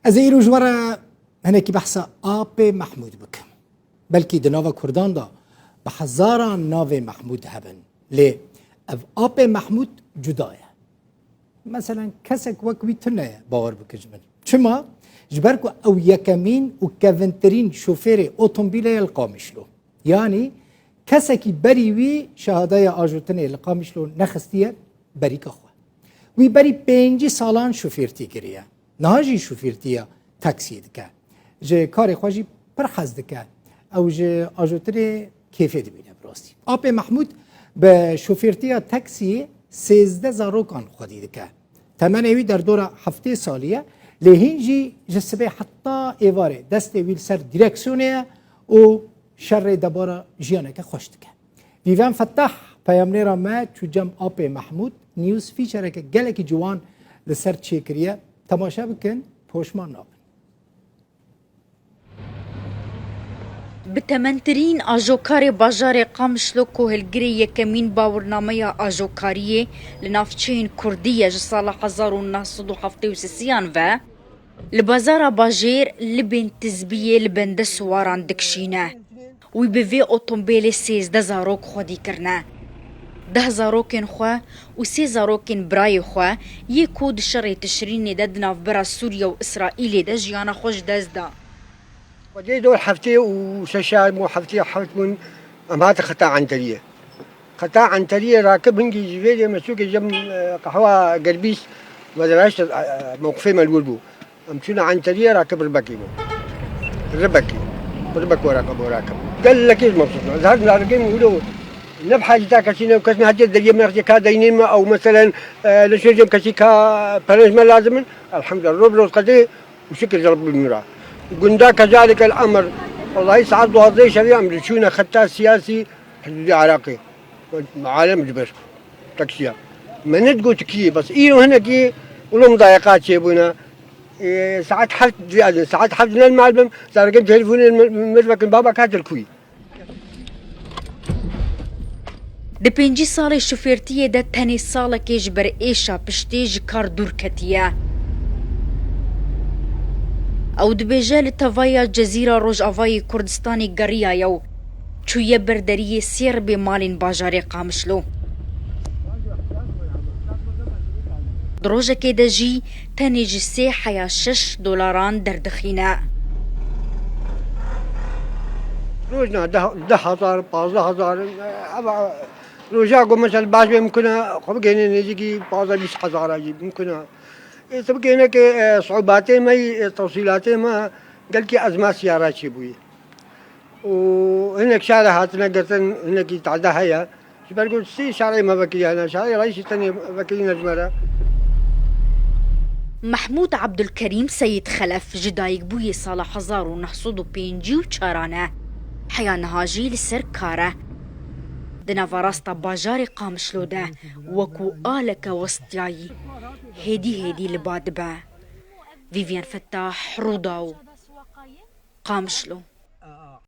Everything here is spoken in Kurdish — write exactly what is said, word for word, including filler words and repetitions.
Ez ê îro ji we re hinekî behsa Apê Mehmûd bikim. Belkî di nava Kurdan de bi hezaran navê Mehmûd hebin. Lê ev Apê Mehmûd cuda ye. Meselen, kesek wek wî tune ye, bawer bike ji min. Çima? Ji ber ku ew yekemîn û kevintirîn şofêrê otomobîlê ye li Qamişlo. Yanî kesekî berî wî şehadeya ajotinê li Qamişlo nexistiye berîka xwe. Wî berî pêncî salan şofêrtî kiriye. Niha jî şofêrtiya taksiyê dike. Ji karê xwe jî pir hez dike. Ew ji ajotinê kêfê dibîne bi rastî. Apê Mehmûd bi şofêrtiya taksiyê sêzdeh zarokan xwedî dike. Temenê wî derdora heftê salî ye, lê hîn jî ji sibê heta êvarê destê wî li ser dîreksiyonê ye û şerê debara jiyaneke xweş dike. Vîven Fetah, peyamnêra me çû cem Apê Mehmûd, news featureke gelekî ciwan li ser çêkiriye. Temaşe bikin, poşman nabin. Bi tementirîn ajokarê bajarê Qamişlo ku hilgirê yekemîn bawirnameya ajokariyê li navçeyên kurdî ye ji sala hezar û neh sed û heftê û sêsiyan ve, li bazara bajêr libên tizbiyê li bende siwaran dikişîne. Wî bi vê otombêlê sêzdeh zarok xwedî kirine. Deh zarokên xwe û sê zarokên birayê xwe yê ku di şerê Tişrînê de di navbera Sûriye û Îsraîlê de jiyana xwe ji dest da. Xwedê dor heftê û şeş şar bû, heftê heft bûn, em hatin xeta Enteriyê. Xeta Enteriyê rakib hingî ji vê dê me sûkê cem, e, qehwa Gerbîs me diraşt, e, mewqifê me li wir bû. Em çûne Enteriyê, rakib Ribekê bû. Ribekê. Ribek were qebo rakib. Gelekî ez mebsût im. Ez her narigê min wilo ne bi hacî ta kesî ne û kes nehatiye deriyê min nextiye ka deynê me ew meselen, e, li şêr cem kesî ka perenc me lazim in. Elhamdülillah. Roj bi roj qedê û şikir ji Rebbî min re. Gunda kezalik el emr. Wellahî saet duwazdeh şevê em diçûne xeta siyasî hidûdê Iraqê. Alem ji ber taksiya. Me nedigot kî, bes îro hinekî wilo mudayeqa çêbûne. Ê, saet heft ziyadin, saet heft ne li mal bim, zargin telefonê mir, mir vekin, baba ka tu li ku yî? Di pêncî salê şofêrtiyê de tenê salekê ji ber êşa piştê ji kar dûr ketiye. Ew dibêje li tevaya Cezîra Rojavayê Kurdistanê geriyaye û çûye ber deriyê sê ribê malên bajarê Qamişlo. Di rojekê de jî tenê ji sê heya şeş dolaran derdixîne. Rojna deh, deh hezar, pazdeh hezar, eva roja ku mesela baş bê mimkun e, xwe bigihîne nêzîkî pazdeh bîst hezara jî mimkun e. Ê, tu bigihîne ke, e, siûbatê me yî, e, tewsîlatê me gelkî ezma siyara çêbûyî. û hinek şare hatine girtin, hinekî tade heye. Ji ber ku sê şarê me vekiriyane, şarê Reyşî tenê vekirîne ji me re. Mehmûd Abdulkerîm Seyîd Xelef ji dayikbûyê sala hezar û neh sed û pêncî û çar an e. Heya niha jî li ser kar e. Di navarasta bajarê Qamişlo de wekû aleke westiyayî hêdî hêdî li ba dibe. Vîviyen Fettah, Rûdaw, Qamişlo.